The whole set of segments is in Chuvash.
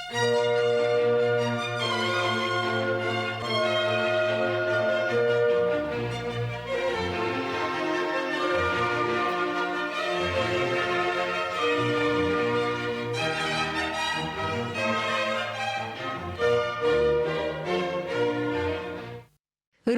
Ырӑ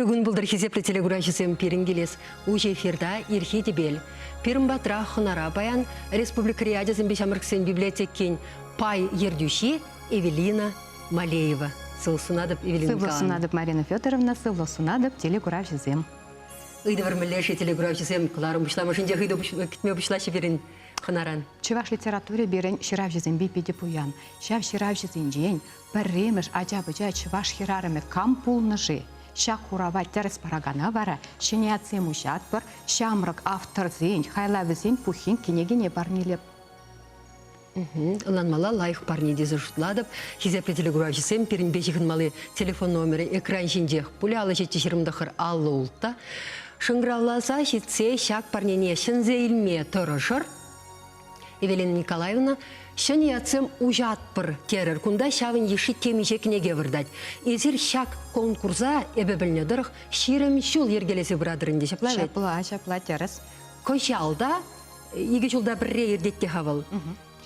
кун пултӑр, хисеплӗ телекураҫӑсем, пирӗн килес уҫӑ эфирта Ирхи тӗпел. Пирӗн патра хӑнара паян республикӑри ачасемпе ҫамрӑксен библиотекин пай ертӳҫи Эвелина Малеева. Сывлӑх сунатӑп, Эвелина Сывлӑх Николаевна. сунатӑп, Марина Федоровна, сывлӑх сунатӑп, телекуравҫӑсем. Ыйтӑвӑр мӗнле-ши телекуравҫӑсем кӑларӑм пуҫламӑшӗнчех ыйту кӗтме пуҫлаҫҫӗ пирӗн хӑнаран. Чӑваш литератури пирӗн ҫыравҫӑсемпе питӗ пуян. Ҫав ҫыравҫӑсенчен пӗрремӗш ача-пӑча чӑваш хӗрарӑмӗ кам пулнӑ-ши? Ҫак хурава тӗрӗс паракана вара ҫӗнӗ ятсем уҫатпӑр, ҫамрӑк авторсен хайлавӗсен пуххин кӗнекине парнелеп. Ӑнланмалла лайӑх парне тесе шутлатӑп. Хисеплӗ телекуравҫӑсем, пирӗнпе ҫыхӑнмалли телефон номерӗ экран ҫинчех пулӗ 57 29 56. Шӑнкӑравласа ҫитсе ҫак парнене ҫӗнсе илме тӑрӑшӑр. Эвелина Николаевна, ҫӗнӗ ятсем уҫатпӑр терӗр. Кунта ҫавӑн йышши темиҫе кӗнеке выртать. Эсир ҫак конкурса, эпӗ пӗлнӗ тӑрӑх, 20 ҫул йӗркелесе пыратӑр ӗнтӗ, ҫапла вӗт? Ҫапла, ҫапла, тӗрӗс. Кӑҫал та икӗ ҫулта пӗрре иртет те-ха вӑл.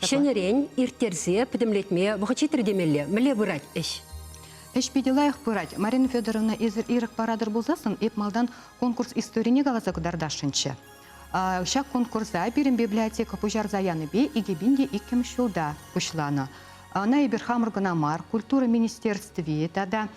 Ҫӗнӗрен ирттерсе пӗтӗмлетме вӑхӑт ҫитрӗ темелле. Мӗнле пырать ӗҫ? Ӗҫ питӗ лайӑх пырать. Марина Федоровна, эсир ирӗк паратӑр пулсассӑн, эп малтан конкурс историне каласа кӑтартасшӑнччӗ. Ҫак конкурса пирӗн библиотека пуҫарса янипе 2002 ҫулта пуҫланӑ. Ӑна эпир хамӑр кӑна мар, культура министерстви тата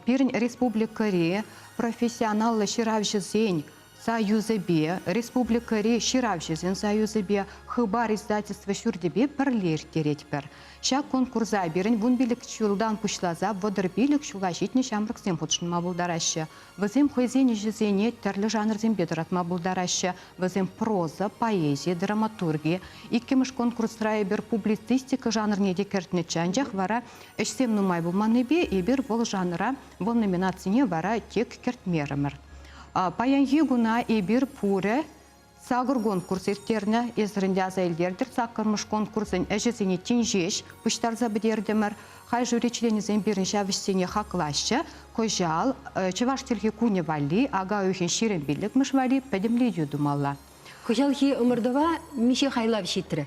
пирӗн республикӑри профессионаллӑ ҫыравҫӑсен Союзӗпе, республикӑри ҫыравҫӑсен союзӗпе, Хыпар издательство ҫурчӗпе пӗрле ирттеретпӗр. Ҫак конкурса пирӗн 15 ҫултан пуҫласа 35 ҫула ҫитнӗ ҫамрӑксем хутшӑнма пултараҫҫӗ. Вӗсем хӑйсен ӗҫӗсене тӗрлӗ жанрсемпе тӑратма пултараҫҫӗ. Вӗсем проза, поэзи, драматурги. Иккӗмӗш конкурсра эпир публицистика жанрне те кӗртнӗччӗ, анчах вара ӗҫсем нумай пулманнипе эпир вӑл жанра, вӑл номинацине вара тек кӗртмерӗмӗр. Паянхи куна эпир пурӗ сакӑр конкурс ирттернӗ. Эсир ӗнтӗ аса илтертӗр, саккӑрмӗш конкурсӑн ӗҫӗсене тин ҫеҫ пуҫтарса пӗтертӗмӗр. Халь жюри членӗсем пирӗн ҫав ӗҫсене хаклаҫҫӗ. Кӑҫал Чӑваш чӗлхи кунӗ валли ака уйӑхӗн 25-мӗш валли пӗтӗмлетӳ тумалла. Кӑҫалхи ӑмӑртӑва миҫе хайлав ҫитрӗ?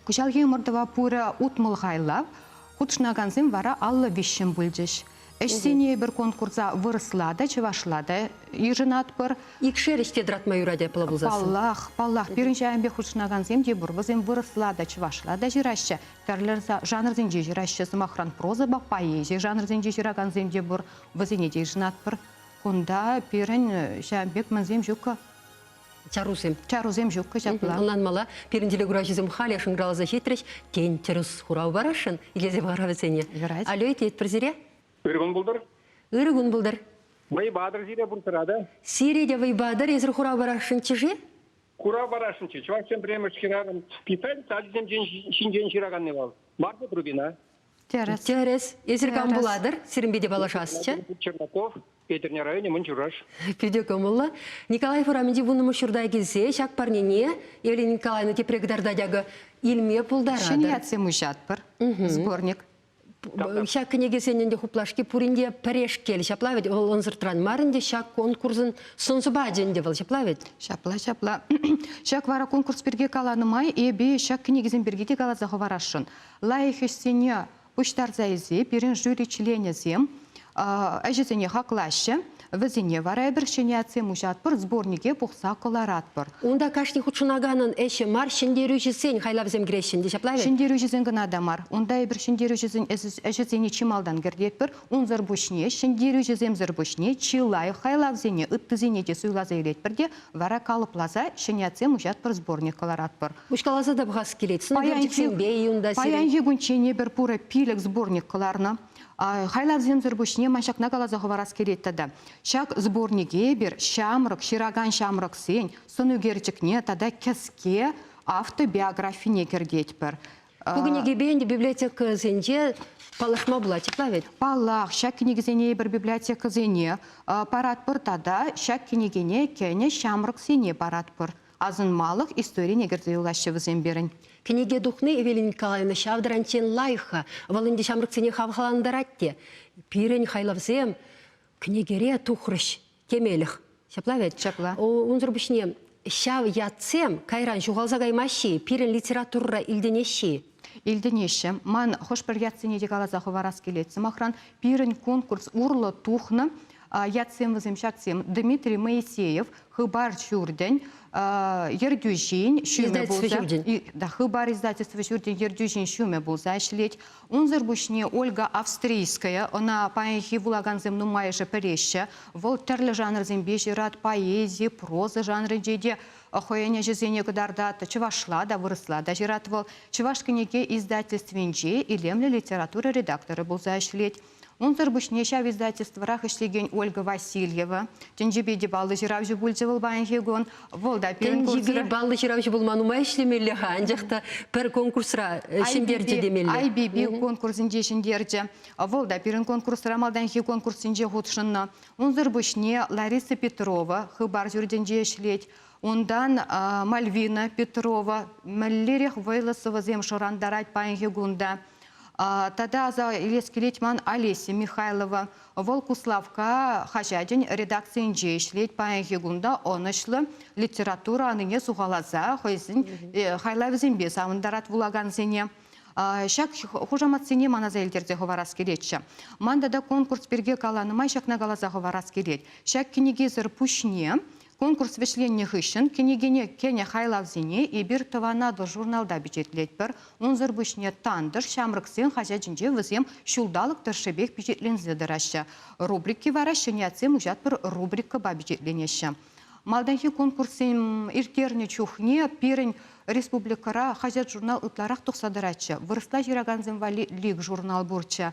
Кӑҫалхи ӑмӑртӑва пурӗ 60 хайлав, хутшӑнакансем вара 53 пулчӗҫ. Ӗҫсене эпир конкурса вырӑсла та, чӑвашла та йышӑнатпӑр. Икшер ӗҫ те тӑратма юрать апла пулсассӑн. Паллах, паллах. Пирӗн ҫавӑн пек хутшӑнакансем те пур. Вӗсем вырӑсла та, чӑвашла та ҫыраҫҫӗ. Тӗрлӗ жанрсенче ҫыраҫҫӗ. Сӑмахран, прозӑпа поэзи жанрсенче ҫыракансем те пур. Вӗсене те йышӑнатпӑр. Кунта пирӗн ҫавӑн пек мӗнсем ҫуккӑ. Чарусем. Чарусем ҫуккӑ ҫапла. Ӑнланмалла. Пирӗн телекуравҫӑсем халӗ шӑнкӑравласа ҫитрӗҫ. Тен, тӗрӗс хурав парасшӑн? Итлесе пӑхар вӗсене. Юрать. Алло, итлетпӗр сире. Ырӑ кун пултӑр. Ырӑ кун пултӑр. Вӑй патӑр сире пурсӑра та. Сире те вӑй патӑр. Эсир хурав парасшӑнччӗ-ши? Хурав парасшӑнччӗ. Чӑвашсен пӗрремӗш хӗрарӑм писатель ачисем ҫинчен ҫыраканни вӑл. Марфа Трубина. Тӗрӗс. Тӗрӗс. Эсир кам пулатӑр? Сирӗнпе те паллашасчӗ. Чернаков. Петӗрне районӗ Мӑн Чураш. Питӗ кӑмӑллӑ. Николаев урамӗнчи вуннӑмӗш ҫурта килсе ҫак парнене Евгения Николаевна тепре кӑтартать акӑ илме пултаратӑр. Ҫӗнӗ ятсем уҫатпӑр. Сборник. Ҫак кӗнекесен ӗнтӗ хуплашки пурин те пӗрешкел. Ҫапла вӗт вӑл ӑнсӑртран мар ӗнтӗ ҫак конкурсӑн сӑн-сӑпачӗ ӗнтӗ вӑл ҫапла вӗт? Ҫапла, ҫапла. Ҫак вара конкурс пирки каланӑ май эпӗ ҫак кӗнекесем пирки те каласа хӑварасшӑн. Лайӑх ӗҫсене пуҫтарса илсе пирӗн жюри членӗсем ӗҫӗсене хаклаҫҫӗ. Вӗсене вара эпир ҫӗнӗ ятсем уҫатпӑр, сборнике пухса кӑларатпӑр. Унта кашни хутшӑнаканӑн ӗҫӗ мар, ҫӗнтерӳҫӗсен хайлавӗсем кӗреҫҫӗ ӗнтӗ, ҫапла вӗт? Ҫӗнтерӳҫӗсен кӑна та мар. Унта эпир ҫӗнтерӳҫӗсен ӗҫӗсене чи малтан кӗртетпӗр. Унсӑр пуҫне, ҫӗнтерӳҫӗсемсӗр пуҫне чи лайӑх хайлавсене ыттисене те суйласа илетпӗр те вара калӑпласа ҫӗнӗ ятсем уҫатпӑр, сборник кӑларатпӑр. Уҫкаласа та пӑхас килет. Сӑнӳкерчӗксемпе-и унта сирӗн? Паянхи кунччен эпир пурӗ пилӗк сборник кӑларнӑ. Хайлавсемсӗр пуҫне ман ҫакна каласа хӑварас килет тата. Ҫак сборнике эпир ҫамрӑк, ҫыракан ҫамрӑксен сӑнӳкерчӗкне тата кӗске автобиографине кӗртетпӗр. Ку кӗнекепе ӗнтӗ библиотекӑсенче паллашма пулать, ҫапла вӗт? Паллах, ҫак кӗнекесене эпир библиотекӑсене паратпӑр тата ҫак кӗнекене кӗнӗ ҫамрӑксене паратпӑр. Асӑнмалӑх историне кӗрсе юлаҫҫӗ вӗсем пирӗн. Кӗнеке тухни Эвелина Николаевна ҫав таранччен лайӑх-ха. Вӑл ӗнтӗ ҫамрӑксене хавхалантарать те. Пирӗн хайлавсем кӗнекере тухрӗҫ темелӗх. Ҫапла вӗт? Ҫапла. Унсӑр пуҫне ҫав ятсем кайран ҫухалса каймаҫҫӗ-и? Пирӗн литературӑра илтӗнеҫҫӗ-и? Илтӗнеҫҫӗ. Ман хӑш-пӗр ятсене те каласа хӑварас килет. Сӑмахран, пирӗн конкурс урлӑ тухнӑ ятсем вӗсем ҫаксем. Дмитрий Моисеев Хыпар ҫуртӗн ертӳҫин ҫумӗ пулса да, Хыпар издательство ҫуртӗн ертӳҫин ҫумӗ пулса ӗҫлет. Унсӑр пуҫне Ольга Австрийская, ӑна паянхи вулакансем нумайӑшӗ пӗлеҫҫӗ. Вӑл тӗрлӗ жанрсемпе ҫырать, поэзи, проза жанрӗнче те хӑйӗн ӗҫӗсене кӑтартать, чӑвашла та, вырӑсла та ҫырать вӑл. Чӑваш кӗнеке издательствинче илемлӗ литература редакторӗ пулса ӗҫлет. Унсӑр пуҫне ҫав издательствӑрах ӗҫлекен Ольга Васильева, тӗнчипе те паллӑ ҫыравҫӑ пулчӗ вӑл паянхи кун. Вӑл та пирӗн Тӗнчипе паллӑ ҫыравҫӑ пулма нумай ӗҫлемелле-ха, анчах та пӗр конкурсра ҫӗнтерчӗ темелле. IBB конкурсӗнче ҫӗнтерчӗ. Вӑл та пирӗн конкурсра малтанхи конкурссенче хутшӑннӑ. Унсӑр пуҫне Лариса Петрова Хыпар ҫуртӗнче ӗҫлет. Унтан Мальвина Петрова мӗнлерех вӑйлӑ сӑвӑсем шӑрантарать паянхи кун та. Тата аса илес килет ман Олеся Михайлова. Вӑл Куславкка хаҫачӗн редакцийӗнче ӗҫлет. Паянхи кун та ӑнӑҫлӑ литература анине сухаласа хӑйсен хайлавӗсемпе савӑнтарать вулакансене. Ҫак хушаматсене ман аса илтерсе хӑварас килетчӗ. Ман тата конкурс пирки каланӑ май ҫакна каласа хӑварас килет. Ҫак кӗнекесӗр пуҫне Конкурс вӗҫленнӗ хыҫҫӑн кӗнекене кӗнӗ хайлавсене эпир Тӑван Атӑл журналта пичетлетпӗр. Унсӑр пуҫне Тантӑш ҫамрӑксен хаҫачӗнче вӗсем ҫулталӑк тӑршшӗпех пичетленсе тӑраҫҫӗ. Рубрики вара ҫӗнӗ ятсем уҫатпӑр рубрикӑпа пичетленеҫҫӗ. Малтанхи конкурссем ирттернӗ чухне пирӗн республикӑра хаҫат-журнал ытларах тухса тӑратчӗ. Вырӑсла ҫыракансем валли Лик журнал пурччӗ.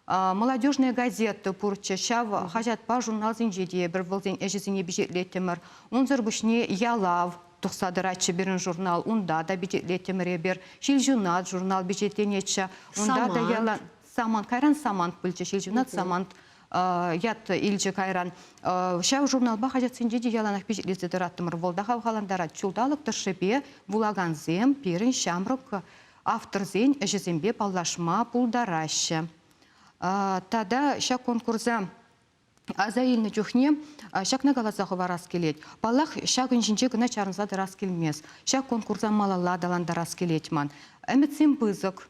Молодежная газета пурччӗ. Ҫав хаҫатпа журналсенче те эпир вӑлсен ӗҫӗсене пичетлеттӗмӗр. Унсӑр пуҫне Ялав тухса тӑратчӗ пирӗн журнал. Унта та пичетлеттӗмӗр эпир. Ҫилҫунат журнал пичетленетчӗ. Унта та яла Самант. Кайран Самант пулчӗ. Ҫилҫунат Самант ят илчӗ кайран. Ҫав журналпа хаҫатсенче те яланах пичетлесе тӑраттӑмӑр. Вӑл та хавхалантарать. Ҫулталӑк тӑршшӗпе вулакансем пирӗн ҫамрӑк авторсен ӗҫӗсемпе паллашма пултараҫҫӗ. Тата ҫак конкурса аса илнӗ чухне ҫакна каласа хӑварас килет. Паллах, ҫакӑн ҫинче кӑна чарӑнса тӑрас килмест. Ҫак конкурса малалла аталантарас килет ман. Ӗмӗтсем пысӑк.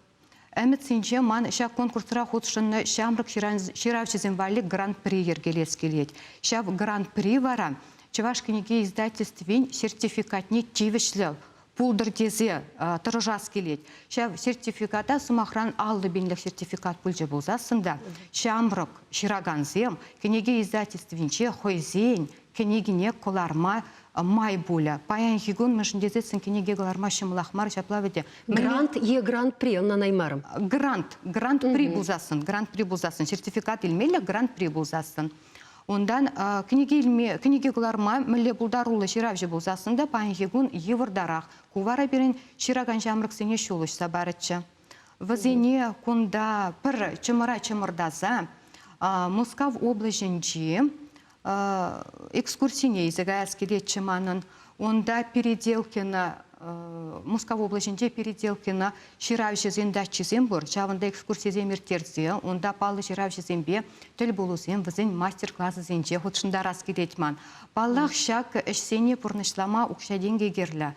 Ӗмӗтсенче ман ҫак конкурсра хутшӑннӑ ҫамрӑк ҫыравҫӑсем валли гран-при йӗркелес килет. Ҫав гран-при вара Чӑваш кӗнеке издательствин сертификатне тивӗҫлӗ пултӑр тесе тӑрӑшас килет. Ҫав сертификата, сӑмахран, 50 пинлӗх сертификат пулчӗ пулсассӑн та ҫамрӑк ҫыракансем кӗнеке издательствинче хӑйсен кӗнекине кӑларма май пулӗ. Паянхи кун мӗншӗн тесессӗн кӗнеке кӑларма ҫӑмӑлах мар, ҫапла вӗт. Грант е гран-при ӑнланаймарӑм. Грант, гран-при пулсассӑн, гран-при пулсассӑн, сертификат илмелле гран-при пулсассӑн. Унтан кӗнеке илме, кӗнеке кӑларма мӗнле пултаруллӑ ҫыравҫӑ пулсассӑн та паянхи кун йывӑртарах. Ку вара пирӗн ҫыракан ҫамрӑксене ҫул уҫса парӗччӗ. Вӗсене кунта пӗр чӑмӑра чӑмӑртаса Мускав облаҫӗнчи экскурсине илсе каяс килетчӗ манӑн. Унта Переделкино, Мускав облаҫӗнче Переделкино ҫыравҫӑсен дачисем пур. Ҫавӑнта экскурсисем ирттерсе, унта паллӑ ҫыравҫӑсемпе тӗл пулусем, вӗсен мастер-класӗсенче хутшӑнтарас килет ман. Паллах, ҫак ӗҫсене пурнӑҫлама укҫа-тенкӗ кирлӗ.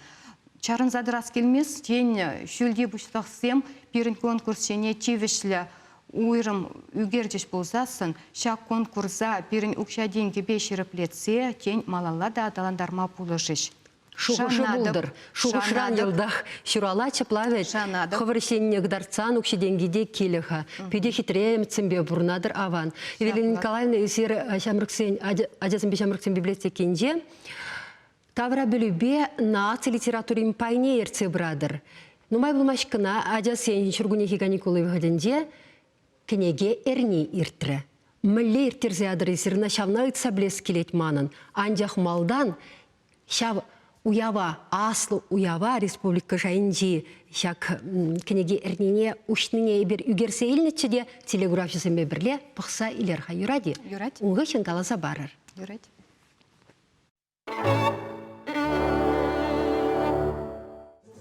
Чарӑнса тӑрас килмест, тен, ҫӳлти пуҫлӑхсем пирӗн конкурссене тивӗҫлӗ уйрӑм ӳкерчӗҫ пулсассӑн ҫак конкурса пирӗн укҫа-тенкӗпе ҫирӗплетсе, тен, малалла та аталантарма пулӑшӗҫ. Шухӑшӗ пултӑр. Шухӑшран йӑлтах ҫуралать ҫапла вӗт. Хӑвӑр ӗҫленине кӑтартсан укҫи-тенки те килӗ-ха. Питӗ хитре ӗмӗтсемпе пурӑнатӑр, аван. Евелина Николаевна, эсир ҫамрӑксен, ачасемпе ҫамрӑксен библиотекинче таврапӗлӳпе наци литературин пайне ертсе пыратӑр. Нумай пулмасть кӑна ачасен ҫуркуннехи каникулы вӑхӑтӗнче кӗнеке эрни иртрӗ. Мӗнле ирттерсе ятӑр эсир ӑна ҫавна ыйтса пӗлес килет манӑн. Анчах малтан ҫав уява, аслӑ уява республика шайӗнчи ҫак кӗнеке эрнине уҫнине эпир ӳкерсе илнӗччӗ те телеграфҫӑсемпе пӗрле пӑхса илер-ха. Юрать-и? Юрать. Ун хыҫҫӑн каласа парӑр. Юрать.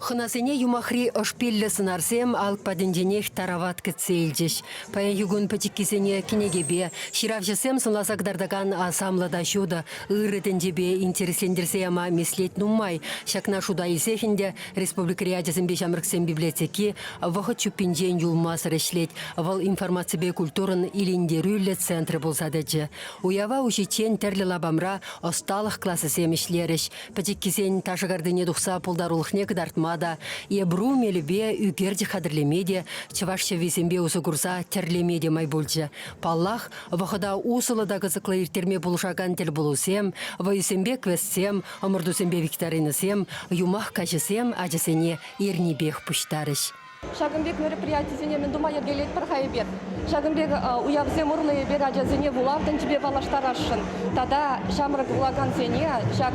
Хӑнасене юмахри ӑшпиллӗ сӑнарсем алӑк патӗнченех тарават кӗтсе илчӗҫ. Паянхи кун пӗчӗккисене кӗнекепе, ҫыравҫӑсем сӑнласа кӑтартакан асамлӑ та ҫутӑ, ырӑ тӗнчепе интереслентерсе яма меслет нумай. Ҫакна шута илсех ӗнтӗ республикӑри ачасемпе ҫамрӑксен библиотеки вӑхӑт чуппинчен юлмасӑр ӗҫлет. Вӑл информаципе культурӑн илентерӳллӗ центрӗ пулса тӑчӗ. Уява уҫиччен тӗрлӗ лапамра ӑсталӑх класӗсем ӗҫлерӗҫ. Пӗчӗккисен ташӑ картине тухса пултарулӑхне кӑтартма та, эбру мелӗпе ӳкерчӗк хатӗрлеме те, чӑваш ҫӗввисемпе усӑ курса тӗрлеме те май пулчӗ. Паллах, вӑхӑта усӑллӑ та кӑсӑклӑ ирттерме пулӑшакан тӗлпулусем, вӑйӑсемпе квестсем, ӑмӑртусемпе викторинӑсем, юмах каҫӗсем ачасене эрнипех пуҫтарӗҫ. Ҫакӑн пек мероприятисене мӗн тума йӗркелетпӗр-ха эпир? Ҫакӑн пек уявсем урлӑ эпир ачасене вулав тӗнчипе паллаштарасшӑн тата ҫамрӑк вулакансене ҫак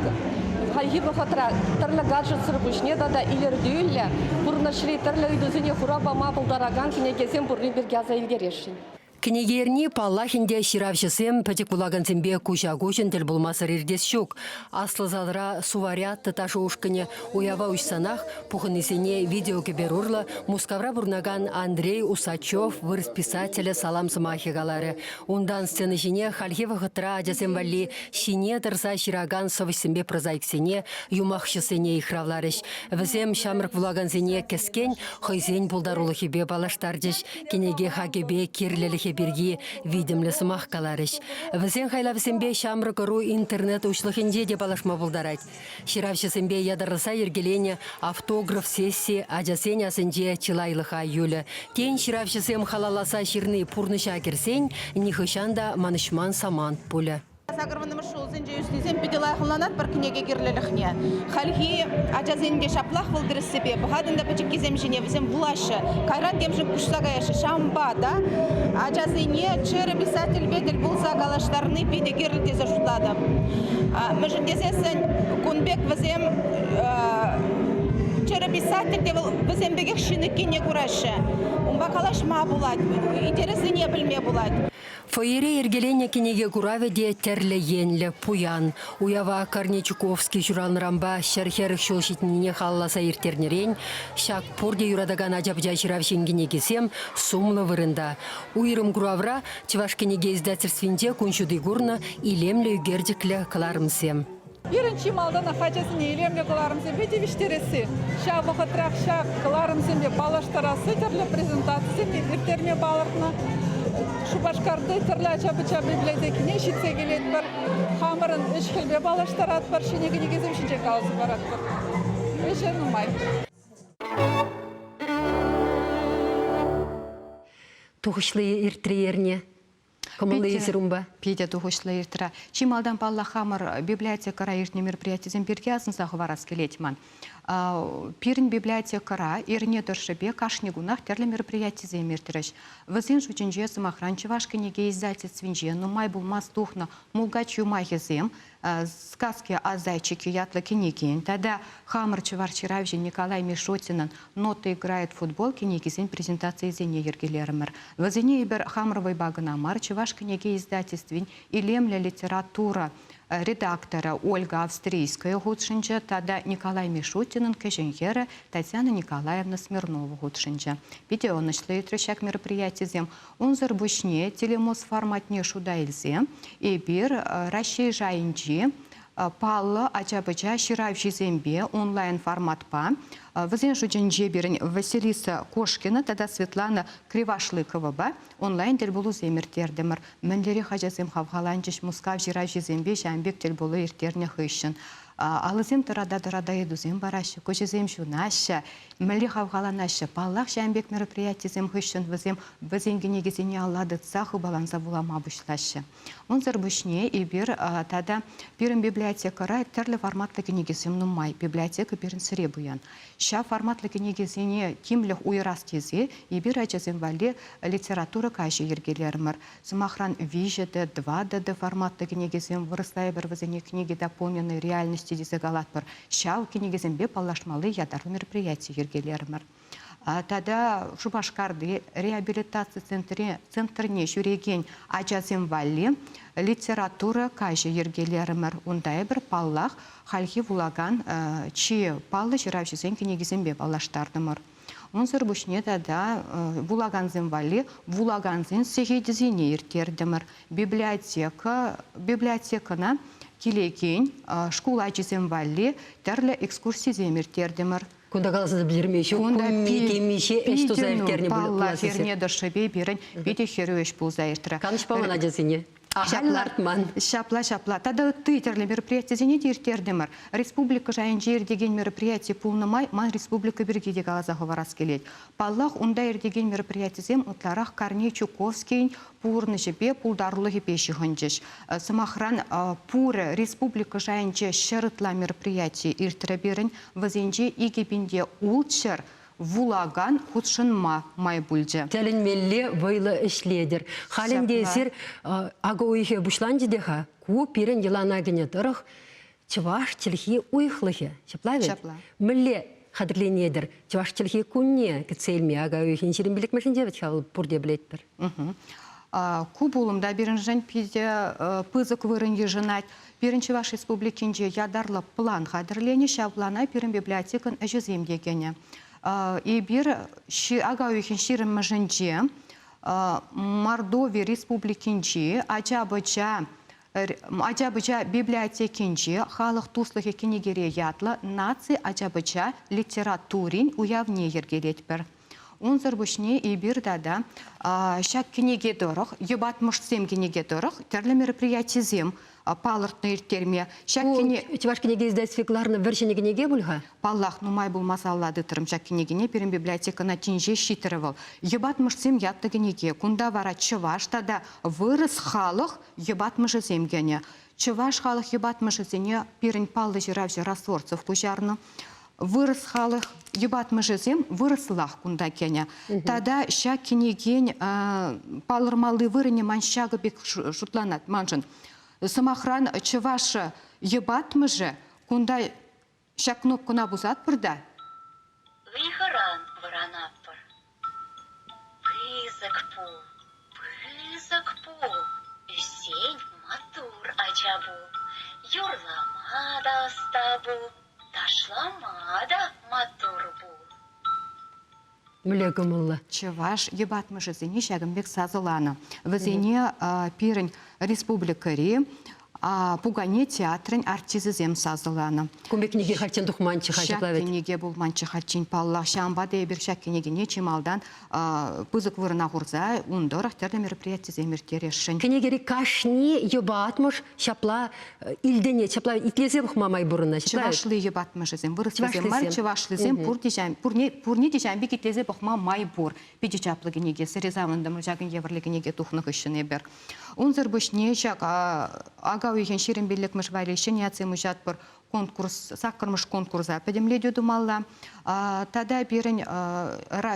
хальхи вӑхӑтра тӗрлӗ гаджетсӑр пуҫне тата илӗртӳллӗ пурнӑҫри тӗрлӗ ыйтусене хурав пама пултаракан кӗнекесем пурри пирки аса илтересшӗн. Кӗнеке эрни, паллах ӗнтӗ, ҫыравҫӑсем пӗчӗк вулакансемпе куҫа-куҫӑн тӗл пулмасӑр иртес ҫук. Аслӑ залра Суварята ташӑ ушкӑнӗ уява уҫсанах пухӑннисене видеокӗпер урлӑ Мускавра пурӑнакан Андрей Усачев вырӑс писателӗ салам сӑмахӗ каларӗ. Унтан сцена ҫине хальхи вӑхӑтра ачасем валли ҫине тӑрса ҫыракан сӑвӑҫсемпе прозаиксене, юмахҫӑсене йыхравларӗҫ. Вӗсем ҫамрӑк вулакансене кӗскен хӑйсен пултарулӑхӗпе паллаштарчӗҫ, Кӗнеке хакӗпе кирлӗлӗхӗ пирки витӗмлӗ сӑмах каларӗҫ. Вӗсен хайлавӗсемпе ҫамрӑк ӑру интернет уҫлӑхӗнче те паллашма пултарать. Ҫыравҫӑсемпе ятарласа йӗркеленӗ автограф сесси ачасен асӗнче чылайлӑха юлӗ. Тен, ҫыравҫӑсем халалласа ҫырни пурнӑҫа кӗрсен нихӑҫан та манӑҫман самант пулӗ. Сакӑрвуннӑмӗш ҫулсенче ӳснисем питӗ лайӑх ӑнланатпӑр кӗнеке кирлӗлӗхне. Хальхи ачасен те ҫаплах вӑл тӗрӗссипе. Пӑхатӑн та пӗчӗккисем ҫине, вӗсем вулаҫҫӗ. Кайран темшӗн куҫса каяҫҫӗ. Ҫавӑнпа та ачасене чӗрӗ писательпе тӗл пулса калаҫтарни питӗ кирлӗ тесе шутлатӑп. Мӗншӗн тесессӗн кун пек вӗсем чӗрӗ писатель те вӑл вӗсем пекех ҫын иккенне кураҫҫӗ. Унпа калаҫма пулать, интереслине пӗлме пулать. Фойере йӗркеленӗ кӗнеке куравӗ те тӗрлӗ енлӗ, пуян. Уява Корней Чуковский ҫуралнӑранпа 140 ҫул ҫитнине халалласа ирттернӗрен ҫак пурте юратакан ача-пӑча ҫыравҫин кӗнекисем сумлӑ вырӑнта. Уйрӑм куравра Чӑваш кӗнеке издательствинче кун ҫути курнӑ илемлӗ ӳкерчӗклӗ кӑларӑмсем. Пирӗн чи малтанах ачасене илемлӗ кӑларӑмсемпе тивӗҫтересси, ҫав вӑхӑтрах ҫак кӑларӑмсемпе паллаштарасси тӗрлӗ презентацисем ирттерме палӑртнӑ. Шупашкарти тӗрлӗ ача-пӑча библиотекине ҫитсе килетпӗр. Хамӑрӑн ӗҫ-хӗлпе паллаштаратпӑр, ҫӗнӗ кӗнекесем ҫинчен каласа паратпӑр. Ӗҫӗ нумай. Тухӑҫлӑ иртрӗ эрне. Кӑмӑллӑ эсир унпа? Питӗ тухӑҫлӑ иртрӗ. Чи малтан, паллах, хамӑр библиотекӑра иртнӗ мероприятисем пирки асӑнса хӑварас килет ман. Пирӗн библиотекӑра эрне тӑршшӗпе кашни кунах тӗрлӗ мероприятисем иртрӗҫ. Вӗсен шутӗнче, сӑмахран, Чӑваш кӗнеке издательствинче нумай пулмасть тухнӑ Мулкач юмахӗсем, Сказки о зайчике ятлӑ кӗнекен тата хамӑр чӑваш ҫыравҫи Николай Мишутинӑн «Нота играет в футбол» кӗнекисен презентацийӗсене йӗркелерӗмӗр. Вӗсене эпир хамӑр вӑйпа кӑна мар, Чӑваш кӗнеке издательствин илемлӗ литература редакторӗ Ольга Австрийская хутшӑнчӗ тата Николай Мишутинӑн кӗҫӗн хӗрӗ Татьяна Николаевна Смирнова хутшӑнчӗ. Питӗ ӑнӑҫлӑ иртрӗҫ ҫак мероприятисем. Унсӑр пуҫне телемост форматне шута илсе эпир Раҫҫей шайӗнчи паллӑ ача-пӑча ҫыравҫисемпе онлайн форматпа вӗсен шутӗнче пирӗн Василиса Кошкина тата Светлана Кривошлыковӑпа онлайн тӗлпулусем ирттертӗмӗр. Мӗнлерех ачасем хавхаланчӗҫ Мускав ҫыравҫисемпе ҫавӑн пек тӗлпулу ирттернӗ хыҫҫӑн. Алӑсем тӑрата-тӑрата ыйтусем параҫҫӗ, куҫӗсем ҫунаҫҫӗ. Мӗнле хавхаланаҫҫӗ? Паллах, ҫавӑн пек мероприятисем хыҫҫӑн вӗсем вӗсен кӗнекисене алла тытса хыпаланса вулама пуҫлаҫҫӗ. Унсӑр пуҫне эпир тата пирӗн библиотекӑра тӗрлӗ форматлӑ кӗнекесем нумай. Библиотека пирӗн сӗре пуян. Ҫав форматлӑ кӗнекесене тимлӗх уйӑрас тесе эпир ачасем валли литература каҫӗ йӗркелерӗмӗр. Сӑмахран, 3D, 2D форматлӑ кӗнекесем, вырӑсла эпир вӗсене книги дополненной реальности тесе калатпӑр. Ҫав кӗнекесемпе паллашмалли ятарлӑ мероприяти йӗркелерӗмӗр. Тата Шупашкарти реабилитаци центрне ҫӳрекен ачасем валли литература каҫӗ йӗркелерӗмӗр. Унта эпир, паллах, хальхи вулакан чи паллӑ ҫыравҫӑсен кӗнекисемпе паллаштартӑмӑр. Унсӑр пуҫне тата вулакансем валли вулакансен сехечӗсене ирттертӗмӗр. Библиотека, библиотекӑна килекен шкул ачисем валли тӗрлӗ экскурсисем ирттертӗмӗр. Кунта каласа та пӗлтерме ҫук. Кунта темиҫе ӗҫ туса ирттернӗ паллах, эрне тӑршшӗпе пирӗн питӗ хӗрӳ ӗҫ пулса иртрӗ. Канӑҫ паман ачасене. Ахаль лартман. Ҫапла, ҫапла. Тата ытти тӗрлӗ мероприятисене те ирттертӗмӗр. Республика шайӗнче иртекен мероприяти пулнӑ май ман республика пирки те каласа хӑварас килет. Паллах, унта иртекен мероприятисем ытларах Корней Чуковскийӗн пурнӑҫӗпе, пултарулӑхӗпе ҫыхӑнчӗҫ. Сӑмахран, пурӗ республика шайӗнче 100 ытла мероприяти иртрӗ пирӗн. Вӗсенче 2600 вулакан хутшӑнма май пулчӗ. Тӗлӗнмелле вӑйлӑ ӗҫлетӗр. Халь ӗнтӗ эсир ака уйӑхӗ пуҫланчӗ те-ха. Ку пирӗн йӑлана кӗнӗ тӑрӑх чӑваш чӗлхи уйӑхлӑхӗ. Ҫапла вӗт? Ҫапла. Мӗнле хатӗрленетӗр чӑваш чӗлхи кунне кӗтсе илме ака уйӑхӗн 25-мӗшӗнче вӗт-ха вӑл пурте пӗлетпӗр. Ку пулӑм та пирӗншӗн питӗ пысӑк вырӑн йышӑнать. Пирӗн Чӑваш Республикинче ятарлӑ план хатӗрленӗ. Ҫав плана пирӗн библиотекӑн ӗҫӗсем те кӗнӗ. Эпир ака уйӑхӗн 20-мӗшӗнче Мордови Республикинчи ача-пӑча ача-пӑча библиотекинче Халӑх туслӑхӗ кӗнекере ятлӑ наци ача-пӑча литературин уявне йӗркелетпӗр. Унсӑр пуҫне эпир тата ҫак кӗнеке тӑрӑх, йӑпатмӑшсем кӗнеке тӑрӑх тӗрлӗ мероприятисем палӑртнӑ ирттерме. Ҫак кӗне... Чӑваш кӗнеке издательстви кӑларнӑ вӗр ҫӗнӗ кӗнеке пуль-ха? Паллах, нумай пулмасалла тытрӑм ҫак кӗнекене, пирӗн библиотекӑна тин ҫеҫ ҫитрӗ вӑл. Йӑпатмӑшсем ятлӑ кӗнеке. Кунта вара чӑваш тата вырӑс халӑх йӑпатмӑшӗсем кӗнӗ. Чӑваш халӑх йӑпатмӑшӗсене пирӗн паллӑ ҫыравҫӑ Росворцев пуҫарнӑ. Вырӑс халӑх йӑпатмӑшӗсем вырӑслах кунта кӗнӗ. Тата ҫак кӗнекен палӑрмалли вырӑнӗ ман ҫакӑ пек шутланать маншӑн. Сӑмахран, чӑваш йӑпатмӑшӗ кунта ҫак кнопкӑна пусатпӑр та. Ыйхӑран вӑранатпӑр. Пысӑк пул, пысӑк пул, ӳссен маттур ача пул, юрлама та ӑста пул, ташлама та маттур пул. Мӗнле кӑмӑллӑ. Чӑваш йӑпатмӑшӗсене ҫакӑн пек сасӑланӑ. Вӗсене пирӗн республикӑри Пукане театрӗн артисчӗсем сасӑланӑ. Кун пек кӗнеке хальччен тухманччӗ-ха ҫапла вӗт. Ҫак кӗнеке пулманччӗ хальччен, паллах. Ҫавӑнпа та эпир ҫак кӗнекене чи малтан пысӑк вырӑна хурса ун тӑрӑх тӗрлӗ мероприятисем ирттересшӗн. Кӗнекери кашни йӑпатмӑш ҫапла илтӗнет, ҫапла итлесе пӑхма май пурӑннӑ. Чӑвашли йӑпатмӑшӗсем, вырӑслисем мар, чӑвашлисем пурте пурне, пурне те ҫавӑн пек итлесе пӑхма май пур. Питӗ чаплӑ кӗнеке. Сире савӑнтӑмӑр ҫакӑн евӗрлӗ кӗнеке тухнӑ хыҫҫӑн эпир. Унсӑр пуҫне ҫак ака уйӑхӗн 25-мӗш валли ҫӗнӗ ятсем уҫатпӑр конкурс, саккӑрмӗш конкурса пӗтӗмлетӳ тумалла. Тата пирӗн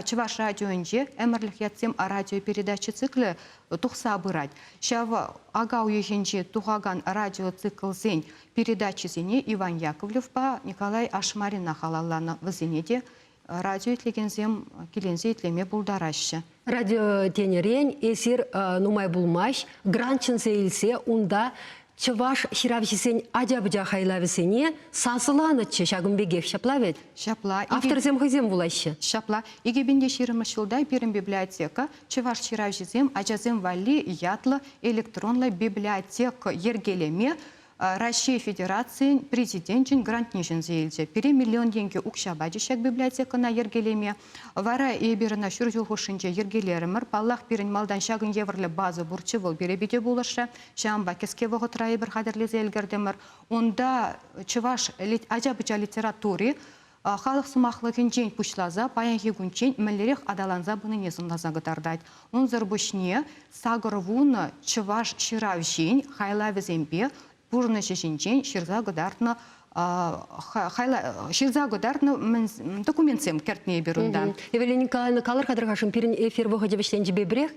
Чӑваш радионче Ӗмӗрлӗх ятсем радиопередача циклӗ тухса пырать. Ҫав ака уйӑхӗнче тухакан радиоциклсен передачисене Иван Яковлевпа Николай Ашмарина халалланӑ. Вӗсене те радио итлекенсем киленсе итлеме пултараҫҫӗ. Радио тенӗрен эсир нумай пулмасть грант чӗнсе илсе унта чӑваш ҫыравҫисен ача-пӑча хайлавӗсене сасӑланӑччӗ ҫакӑн пекех, ҫапла вӗт? Ҫапла. Авторсем хӑйсем вулаҫҫӗ. Ҫапла. 2020 ҫулта пирӗн библиотека чӑваш ҫыравҫисем ачасем валли ятлӑ электронлӑ библиотека йӗркелеме Раҫҫей Федерацийӗн Президенчӗн грантне ҫӗнсе илчӗ. Пире миллион тенкӗ укҫа пачӗҫ ҫак библиотекӑна йӗркелеме. Вара эпир ӑна ҫур ҫул хушшинче йӗркелерӗмӗр. Паллах, пирӗн малтан ҫакӑн евӗрлӗ база пурччӗ, вӑл пире питӗ пулӑшрӗ. Ҫавӑнпа кӗске вӑхӑтра эпир хатӗрлесе ӗлкӗртӗмӗр. Унта чӑваш ача-пӑча литератури халӑх сӑмахлӑхӗнчен пуҫласа паянхи кунччен мӗнлерех аталанса пынине сӑнласа кӑтартать. Унсӑр пуҫне 80 чӑваш ҫыравҫин хайлавӗсемпе пурнӑҫӗ ҫинчен ҫырса кӑтартнӑ ҫырса кӑтартнӑ документсем кӗртнӗ эпир унта. Евелина Николаевна, калӑр-ха тӑрхашӑн, пирӗн эфир вӑхӑчӗ вӗҫленчӗпе пӗрех.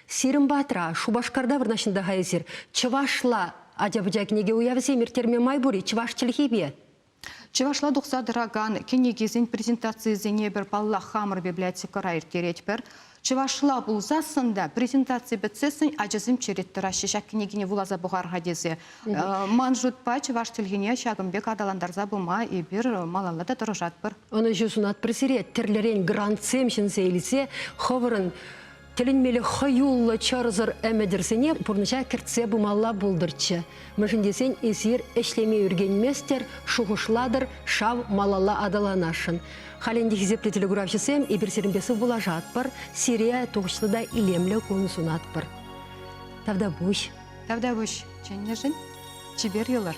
Сирӗн патра, Шупашкарта вырнаҫнӑ-та-ха эсир, чӑвашла ача-пӑча кӗнеке уявӗсем ирттерме май пур-и чӑваш чӗлхипе? Чӑвашла тухса тӑракан кӗнекесен презентацийӗсене эпир, паллах, хамӑр библиотекӑра ирттеретпӗр. Чӑвашла пулсассӑн та презентаци пӗтсессӗн ачасем черет тӑраҫҫӗ ҫак кӗнекене вуласа пӑхар-ха тесе. Ман шутпа, чӑваш чӗлхине ҫакӑн пек аталантарса пыма эпир малалла та тӑрӑшатпӑр. Ӑнӑҫу сунатпӑр сире тӗрлӗрен грантсем ҫӗнсе илсе хӑвӑрӑн тӗлӗнмелле хӑюллӑ чӑрсӑр ӗмӗтӗрсене пурнӑҫа кӗртсе пымалла пултӑрччӗ. Мӗншӗн тесен эсир ӗҫлеме ӳркенместӗр, шухӑшлатӑр, шав малалла аталанасшӑн. Халь ӗнтӗ хисеплӗ телекуравҫӑсем, эпир сирӗнпе сывпуллашатпӑр, сире тухӑҫлӑ та илемлӗ кун сунатпӑр. Тавтапуҫ. Тавтапуҫ чӗннӗшӗн. Чипер юлӑр.